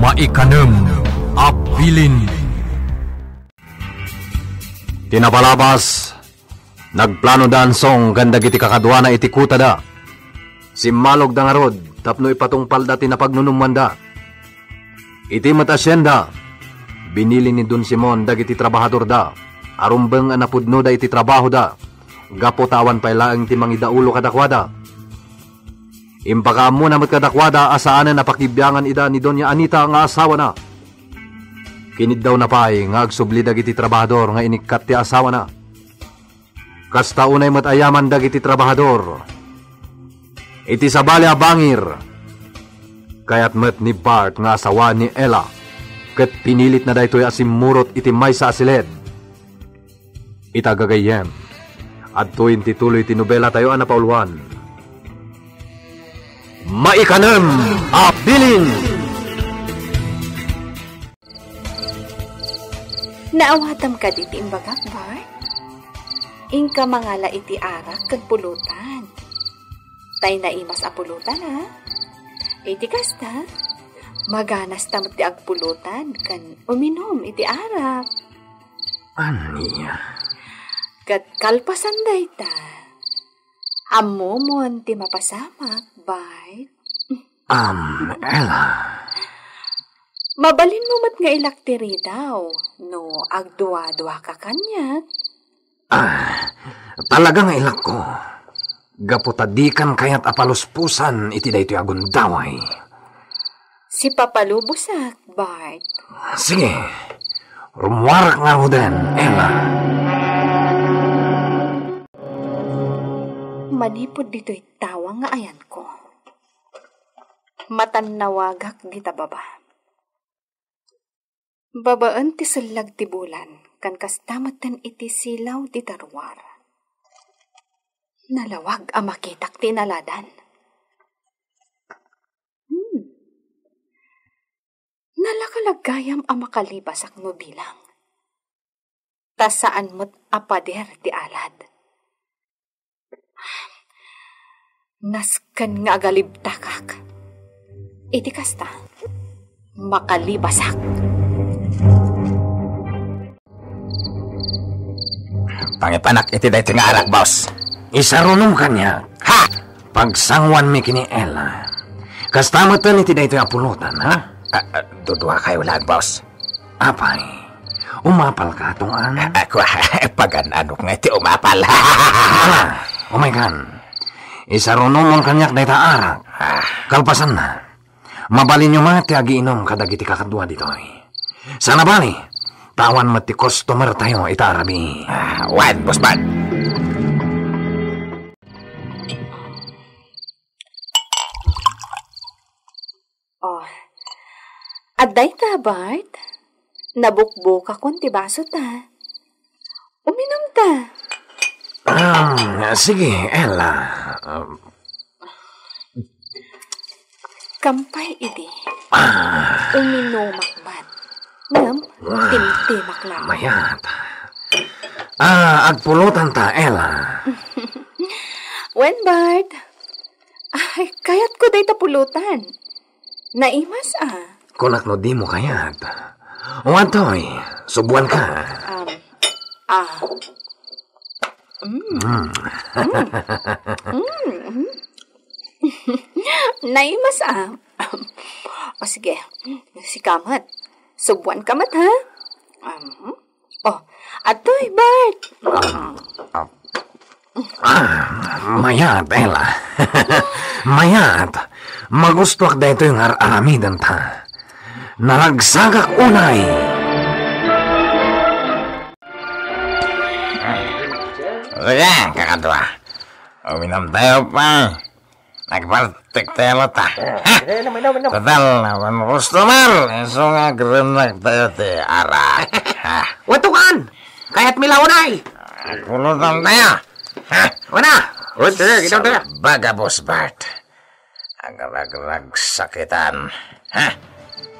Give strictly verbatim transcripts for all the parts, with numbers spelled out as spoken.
Maikanem a bilin. Ti napalabas, nagplano da Ansong ken dagiti kakaduana iti kutada. Simmalogda ngarud tapno ipatungpalda ti napagnunumanda. Iti met a sienda, binili ni Don Simon dagiti trabahadorda a rumbeng a napudnoda iti trabahoda gapu ta awan pay laeng ti mangidaulo kadakuada. Impakaammona met kadakuada a saanen a pakibiangan ida ni Doña Anita nga asawana. Kiniddawna pay nga agsubli dagiti trabahador nga inikkat ti asawana. Kasta unay met a yaman dagiti trabahador. Iti sabali a bangir, kayat met ni Bart nga asawaen ni Ella, ket pinilitna daytoy a simmurot iti maysa a siled. Ita gagayyem, adtoyen ti tuloy ti nobelatayo a napauluan. Maikanem a bilin! Naawatam kadi ti imbagak, Bart? Inka mangala iti arak ken pulutan. Tay naimas a pulutan, a? Iti kasta, maganasta met ti agpulutan ken uminum iti arak. Ania? Ket kalpasan dayta, ammomon ti mapasamak, Bart. Am, Ella. Mabalinmo met nga ilak ti ridaw no agdua-duaka kaniak. Ah, talaga nga ilakko. Gapu ta dikan kayat a paluspusan iti daytoy a gundaway. Sipapalubosak, Bart. Sige, rummuarak ngaruden, Ella. Manipud ditoy tawang nga ayanko, matannawagak dita baba. Babaen ti sellag ti bulan, ken kasta metten iti silaw dita ruar. Nalawag a makitak ti inaladan. Hmm. Nalakalagayam a makalibasak no bilang. Ta saan met a pader ti alad. Nasken nga agalibtakak. Iti kasta, makalibasak. Pangipanak iti daytoy nga arak, boss. Isarunom kaniak. Ha? Pagsanguanmi ken ni Ella. Kasta metten iti daytoy a pulutan, ha? Ah, ah, duduakayo laeng, boss. Apay, umapalka, Tong-an? Ah, kua, pagan-anok nga iti umapal. Ah, umaykan. Isarunomon kaniak dayta arak. Ah. Kalpasanna, mabalinyo met ti agiinum kadagiti kakadua ditoy. Saan a bali, ta awan met ti customer tayo ita a rabii. Ah, wen, Boss Bart. Oh. Adda ita, Bart? Nabukbukakon ti basota. Uminumta. Ah, sige, Ella. Um, Kampay idi. Ah. Uminumak met. Ngem, ah, timtimak laeng. Mayat. Ah, agpulotanta, Ella. Wen, Bart. Ay, kayatko dayta pulotan. Naimas, a. Kunak no dimo kayat. O, adtoy, subuanka. Um, ah. Mm. Mm. Mm. Mm. Naimas, a. O, sige. Sika met. Subuanka met, ha? Um. Oh, adtoy, Bart. Ah, ah, ah, mayat, Ella. Mayat. Magustuak daytoy nga ar-aramidenta. Naragsakak unay. Sige, kakadua. Uminumtayo pay. Nagbaltik tayo ta. Ah, sige, inom, inom, inom. Total, awan customer. Isu nga agrinnag tayo ti arak. Ha? Wato kaan! Kayatmi la unay! Pulutan tayo. Ha? Wana! Uy, sige, inom tayo. Baga, Boss Bart. Agragsakitan. Ha?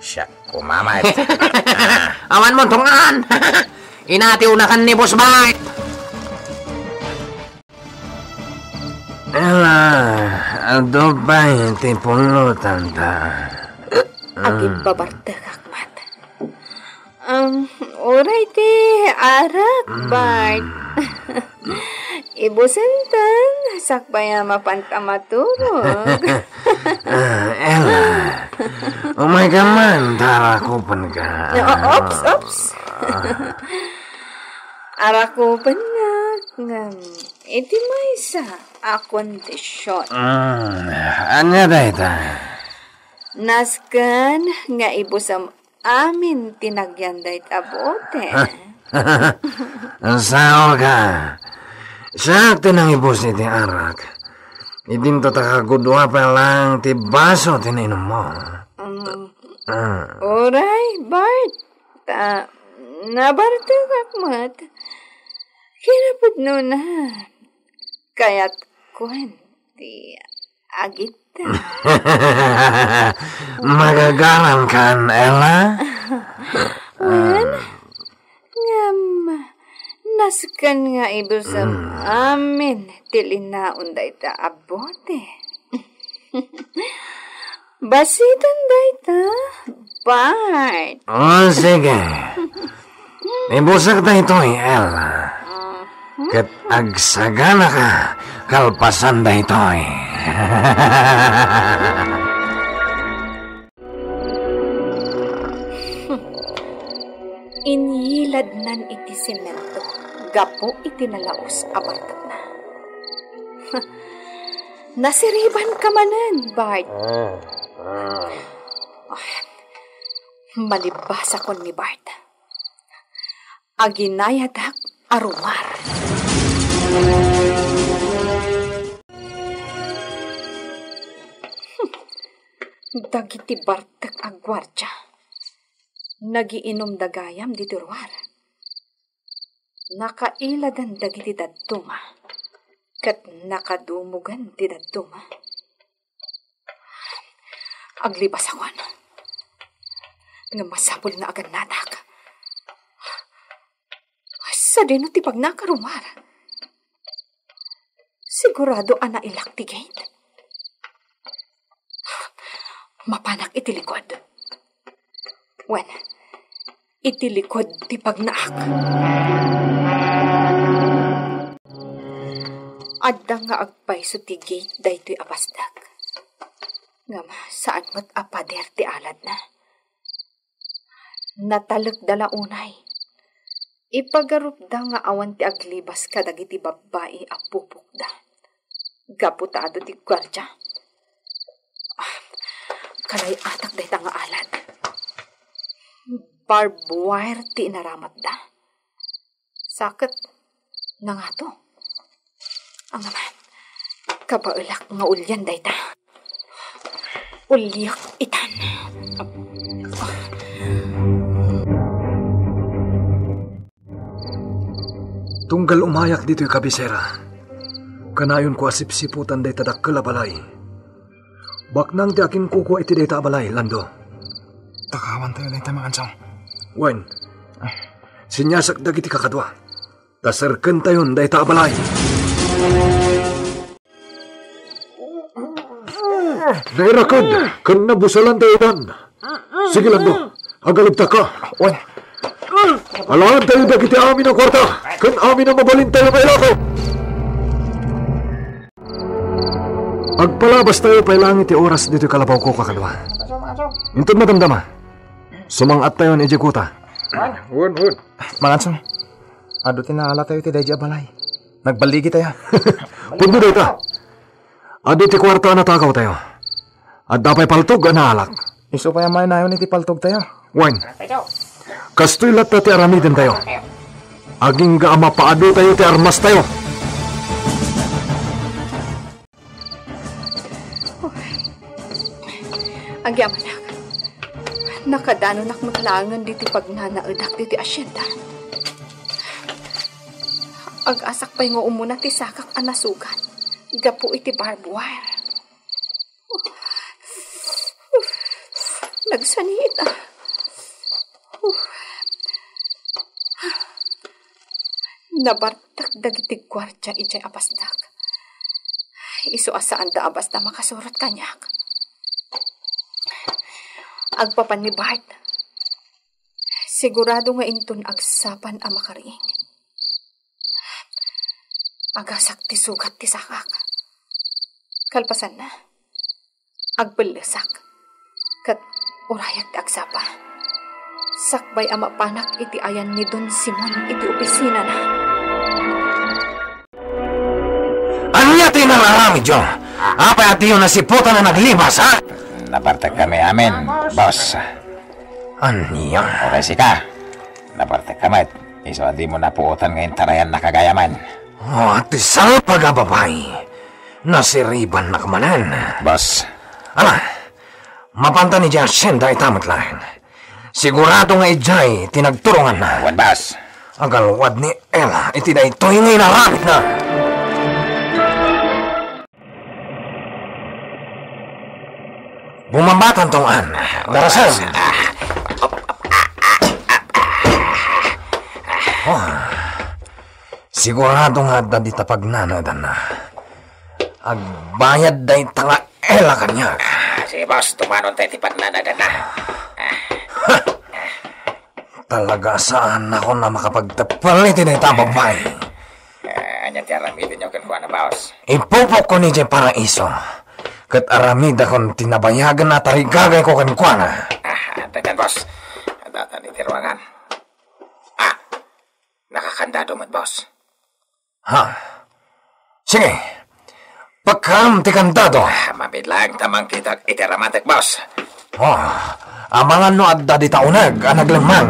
Siak kumamat. Ah. Awan mo, Tong-an! Inatiw na kan ni Boss Bart! Ala, adu pay ti pulotanta. agibbabartekak met. Um, uray ti arak, Bart. Ibusen ten, sakbay a mapanta maturog. Ah, Ella, umayka man, ta arakupenka. O, ops, ops. Arakupennak ngem iti maysa a kondisyon. Mm, ania dayta? Nasken nga ibusem amin ti nagyan dayta bote. Saoka. Siak ti nangibus iti arak. Idinto ta kagudua pay laeng ti baso ti nainummo. Mm. Ah. Uray, Bart. Ta, nabartekak met. Kinapudnona, kayat kuen ti agita. Magagaramkan, Ella? Wen, ngem, nasken nga ibusem amin ti linaon dayta a bote. Basiten dayta, Bart. O, sige. Ibusek daytoy, Ella. Ket agsaganaka kalpasan daytoy. Inyiladnan iti semento gapu iti nalaus a bartekna. Nasiribanka manen, Bart. Ah, ah. Ah, malibasakon ni Bart. Aginayadak a ruar. Dagiti bartek a guardia, nagiinumda gayam ditoy ruar. Nakailadan dagiti dadduma, ket nakadumogen ti dadduma. Aglibasakon. Ngem masapul nga agannadak. Sadino ti pagnaka ruar? Sigurado a nailak ti gate. Mapanak iti likod. Wen, iti likod ti pagnaak. Adda nga agpayso ti gate daytoy a pasdak. Ngem saan met a pader ti aladna. Natalekda la unay. Ipagarupda nga awan ti aglibas kadagiti babbai a pupokda. Gapu ta adu ti guardia. Ah, kalay-atak dayta nga alad. Barbed wire ti inaramatda. Saket, nangato. Ang naman, kabaelak nga ulian dayta. Uliak itan. Tunggal umayak ditoy kabisera, kanayonko a sipsiputan dayta dakkel a balay. Baknang ti akinkukua iti dayta a balay, Lando. Takawantayo dayta, Mangansong. Wen, siniasak dagiti kakadua. Ta serkentayon dayta a balay. Nairaked ken nabusalantayo itan. Sige, Lando, agalebtaka. Wen. Alaantayo dagiti amin a kuarta ken amin a mabalintayo mailako. Agpalabastayo pay laeng iti oras ditoy kalabawko, kakadua. Inton madamdama, sumang-attayon idiay kuta. Wen, wen. Mangansong, adu ti naalatayo iti daydi a balay. Nagballigitayo. Pudno dayta. Adu ti kuarta a natakawtayo. Adda pay paltog a naalak. Isu pay a mainayon iti paltogtayo. Wen. Kastoy latta ti aramidentayo. Agingga a mapaadutayo ti armastayo. Agyamanak, nakadanonak met laengen ditoy pagnanaedak ditoy asienda. Ag-asak pay nga umuna ti sakak a nasugat gapu iti barbed wire. Nagsaniit. Nabartek dagiti guardia idiay a pasdak. Isu a saanda a basta makasurot kaniak. Agpapan ni Bart, sigurado nga inton agsapan a makariing, agasak ti sugat ti sakak. Kalpasanna, agpellesak, ket urayak ti agsapa. Sakbay a mapanak iti ayan ni Don Simon iti opisinana. Ania ti inararamidyo? Apay a diyo nasiputan a naglibas, ha? Napartek kami amin, boss. Ania? Uray sika. Napartek ka met. Isu a dimo napuotan nga intarayan na kagayaman. Oh, ti salpag a babai. Nasiribannak manen. Boss. Ala, mapanta ni Jacinta ita met laeng. Sigurado nga idiay ti nagturonganna. Wen, boss. Agalwad ni Ella iti daytoy nga inaramidna. Bumabatan tong an. Darasan. Oh. Sigurado nga adda dita pagnanaedanna. Agbayad dayta nga Ella kaniak. Ah, sige, boss, tumanon tayo ti pagnanaedanna. Ha! Talaga saannakon a makapagteppel iti dayta a babbai. Ah, ania ti aramidenyo kenkuana, boss? Ipupokko idiay paraiso, ket aramidakon ti nabayagen a tarigagayko kenkuana. Ah, adda dian, boss. Adda ditan iti ruangan. Ah, nakakandado met, boss. Ha? Sige. Pagkaam ti kandado. Ah, mabilang ta mangkitak iti aramatek, boss. Oh, amangan no adda dita uneg a naglemmang.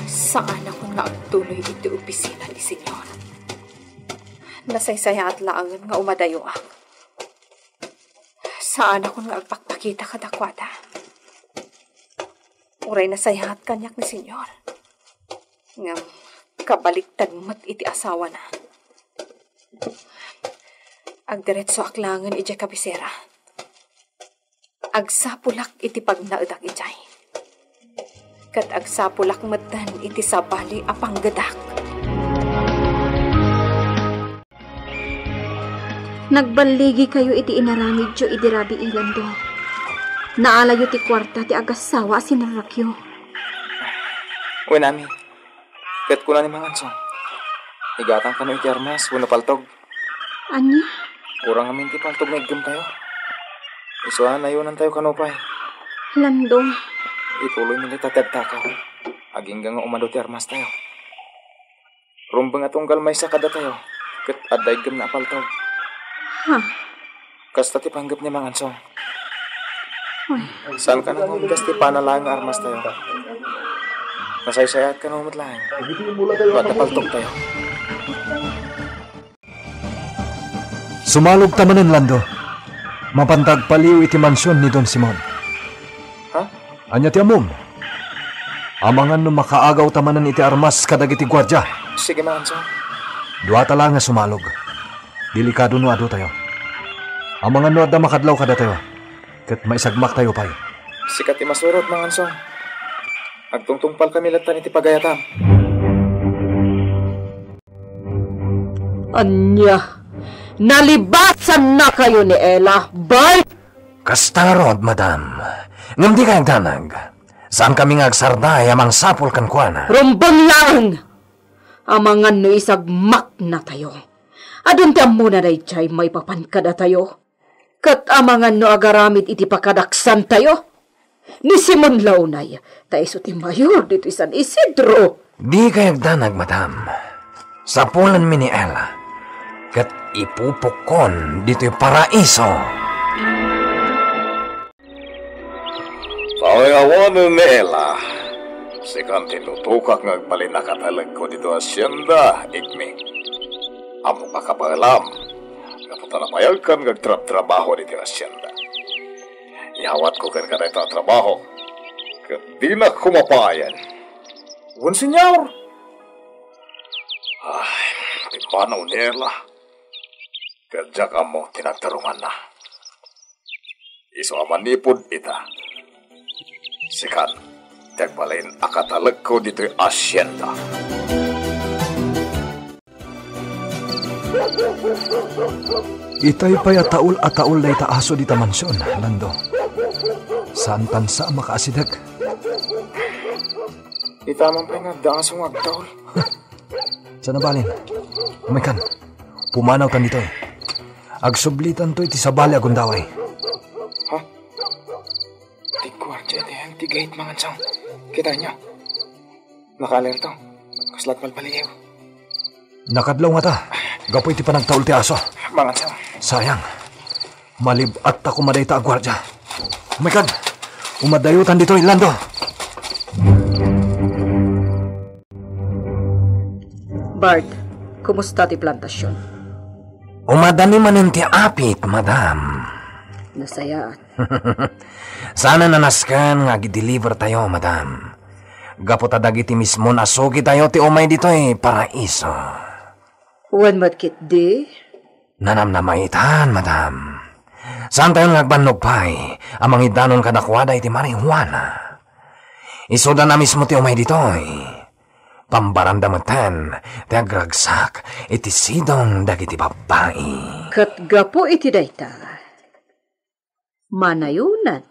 Saanakon nga agtuloy iti opisina ni Senyor. Nasaysayaat laengen nga umadayoak. Saanakon nga agpakpakita kadakuada. Uray nasayaat kaniak ni Senyor, ngem kabaliktad met iti asawana. Agdiretsoak laengen idiay kabisera. Agsapulak iti pagnaedak idiay. Ket agsapulak metten iti sabali a panggedak. Nagballigikayo iti inaramidyo idi rabii, Lando. Naalayo ti kuarta ti agassawa a sinarrakyo. Wen, Ami. Ket kuna ni Mangansong, igatang kano iti armas wenno paltog. Ania? Kurang ngamin ti paltog nga iggem tayo. Isu a nayunan tayo kano pay. Lando. Ituloy mi dayta ti agtakaw. Agingga nga umadu ti armas tayo. Rumbeng a tunggal maysa kadatayo, ket adda iggemna a paltog. Ha? Kasta ti panggep ni Mangansong. Ay. Saan ka nang umgas ti panalaeng nga armas tayo? Nasaysayaat ka no met laeng. Wadda paltog tayo. Sumalog ta manen, Lando. Mapanta agpaliw iti mansion ni Don Simon. Ha? Ania ti ammom? Amangan no makaagaw ta manen iti armas kadagiti guardia. Sige, Mangansong. Duata la nga sumalog. Delikado no adu tayo. Amangan no adda makadlaw kadatayo, ket maisagmak tayo pay. Sika ti masurot, Mangansong. Agtungtungpal kami lattan iti pagayatam. Ania? Nalibasannakayo ni Ella, bay? Kasta ngarud, madam. Ngem dika agdanag. Saan kami nga agsardaya a mangsapul kenkuana. Rumbeng laeng! Amangan no isagmaknatayo. Adun ti ammona daydiay maipapan kadatayo. Ket amangan no agaramid iti pakadaksantayo. Ni Simon la unay, ta isu ti mayor ditoy San Isidro. Dika agdanag, madam. Sapulenmi ni Ella, ket ipupukkon ditoy paraiso. Tay awanen ni Ella, sikan ti nutokak nga agbalin a katalekko ditoy hacienda, Igmi. Ammok a kabaelam, gapu ta nabayagkan nga agtrabtrabaho ditoy hacienda. Iyawatko kenka dayta a trabaho, ket dinak kumapayen. Wen, Señor. Ay, pimmanaw ni Ella. Ket diak ammo ti nagtaronganna. Isu a manipud ita, sikan ti agbalin a katalekko ditoy hacienda. Itay pay a taul a taul dayta aso dita mansion, Lando. Saan tan sa a makaasideg. Ita man pay nga adda aso nga agtaul. Saan a balin. Umaykan. Pumanawtan ditoy. Agsublitanto iti sabali a gundaway. Ha? Ti guardia iti, ti gate, Mangan Sam. Kitaenyo. Nakaalerto. Kasla't malbaliiw. Nakadlaw ngata. Gapu iti panagtaul ti aso. Mangan Sam. Sayang. Malib-atta koma dayta a guardia. Umaykan. Umadayotan ditoy, Lando. Bart, kumusta ti plantasion? Umadani manen ti apit, madam. Nasayaat. Saanen a nasken nga agi-deliver tayo, madam. Gapu ta dagiti mismon a sugitayo ti umay ditoy paraiso. Wen met ketdi? Nanamnamaitan, madam. Saantayon nga agbannog pay a mangidanon kadakuada iti marijuana. Isuda na mismo ti umay ditoy. Pambaranda metten ti agragsak iti sidong dagiti babbai. Ket gapu iti dayta, manayonan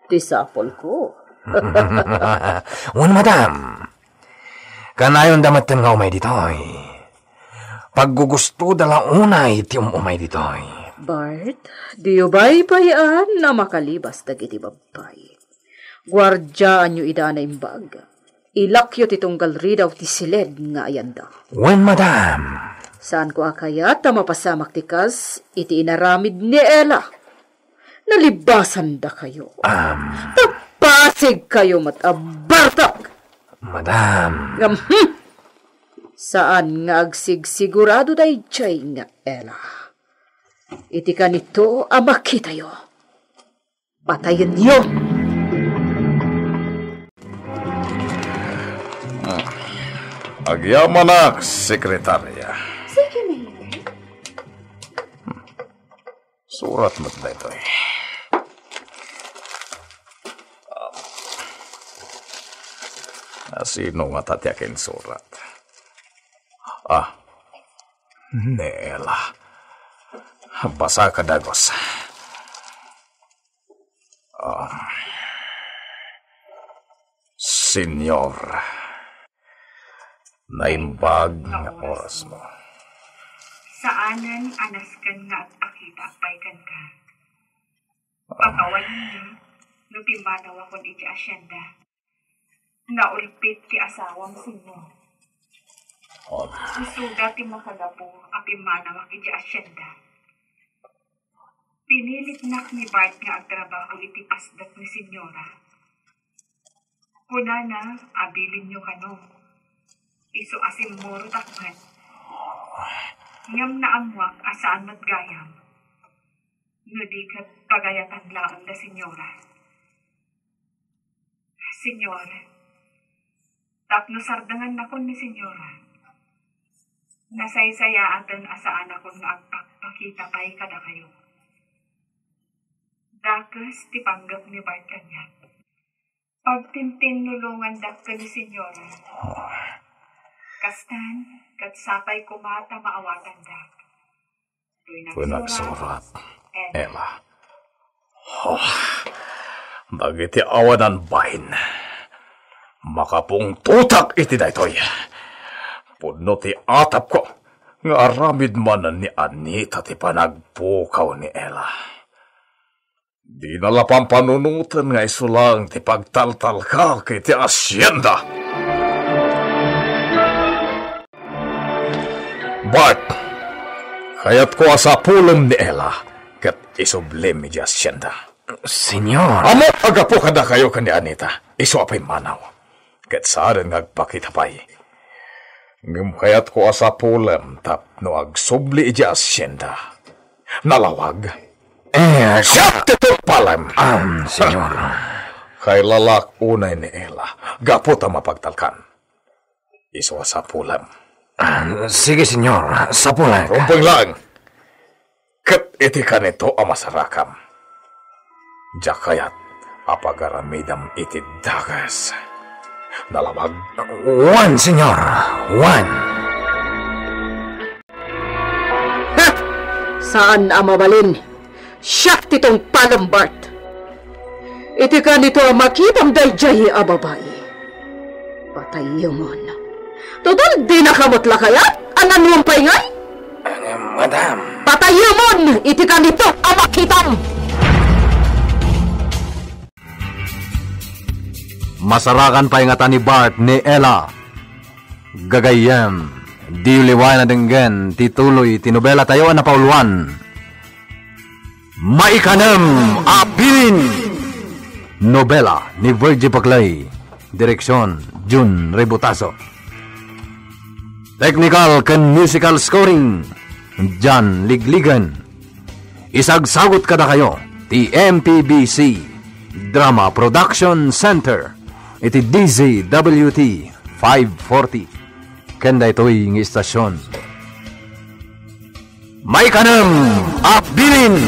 ti sapulko. Wen, madam. Kanayonda metten nga umay ditoy. Paggugustoda la unay ti um-umay ditoy. Bart, diyo baybay-an a makalibas dagiti babbai. Guardiaanyo ida a naimbag. Ilakyo ti tunggal ridaw ti siled nga ayanda. Wen, madam. Saanko a kayat a mapasamak ti kas iti inaramid ni Ella. Nalibasandakayo. Am. Tapasigkayo met a bartak. Madam. Ngem, hmm, saan nga agsigsigurado daydiay nga Ella. Iti kanito a makitayo. Patayenyo! Agyamanak, Sekretaria. Sige, Mayor. Surat met daytoy. Ah, sino ngata ti akinsurat? Ah, ni Ella. Basa ka dagus. Ah. Senyor, naimbag nga orasmo. Saanen a nasken nga agpakita pay kenka. Pakawanenyo no pimmanawakon iti asienda. Naulpit ti asawam, Senyor. Oh. Isuda ti makagapu a pimmanawak iti asienda. Pinilitnak ni Bart nga agtrabaho iti pasdek ni Senyora. Kunana a bilinyo kano, isu a simmurotak met. Ngem naammoak a saan met gayam no di ket pagayatan laeng da Senyora. Senyor, tapno sardengannakon ni Senyora, nasaysayaaten a saanakon nga agpakpakita pay kadakayo. Dakes ti panggep ni Bart kaniak. Pagtintinnulongandak ken ni Senyora. Kastan, ket sapay koma ta maawatandak. Toy nagsurat, Ella. Oh, dagiti awanan bain, makapungtotak iti daytoy. Pudno ti atapko nga aramid manen ni Anita ti panagpukaw ni Ella. Dina la pampanunoten nga isu laeng ti pagtaltalkak iti asienda. Bart, kayatko a sapulem ni Ella ket isublim idiay asienda. Senyor. Ammok a gapu kadakayo ken ni Anita, isu a pimmanaw. Ket saanen nga agpakita pay. Ngem kayatko a sapulem tapno agsubli idiay asienda. Nalawag. Eh, siak ti tungpalem. Um, senyor. Kailalak unay ni Ella, gapu ta mapagtalkan. Isu a sapulem. Ah, sige, senyor. Sapulek. Rumbeng laeng. Ket iti kanito a masarakam, diak kayat a pagaramidam iti dakes. Nalawag? Wen, senyor. Wen. Saan a mabalin, siak ti tungpalem, Bart. Iti kanito a makitam daydiay a babai, patayyemon. Total, dinaka met la kayat a nanuam pay ngay? Ngem, madam. Patayyemon iti kanito a makitam! Masarakan pay ngata ni Bart ni Ella. Gagayyem, diyo liwayan a denggen ti tuloy ti nobelatayo a napauluan. Maikanem a Bilin! Nobela ni Virgie Paclay. Direksyon, Jun Rebotazo. Technical ken musical scoring, John Ligligan. Isagsagut kadakayo ti M P B C Drama Production Center iti D Z W T five forty. Ken daytoy nga istasyon. Maikanem a Bilin!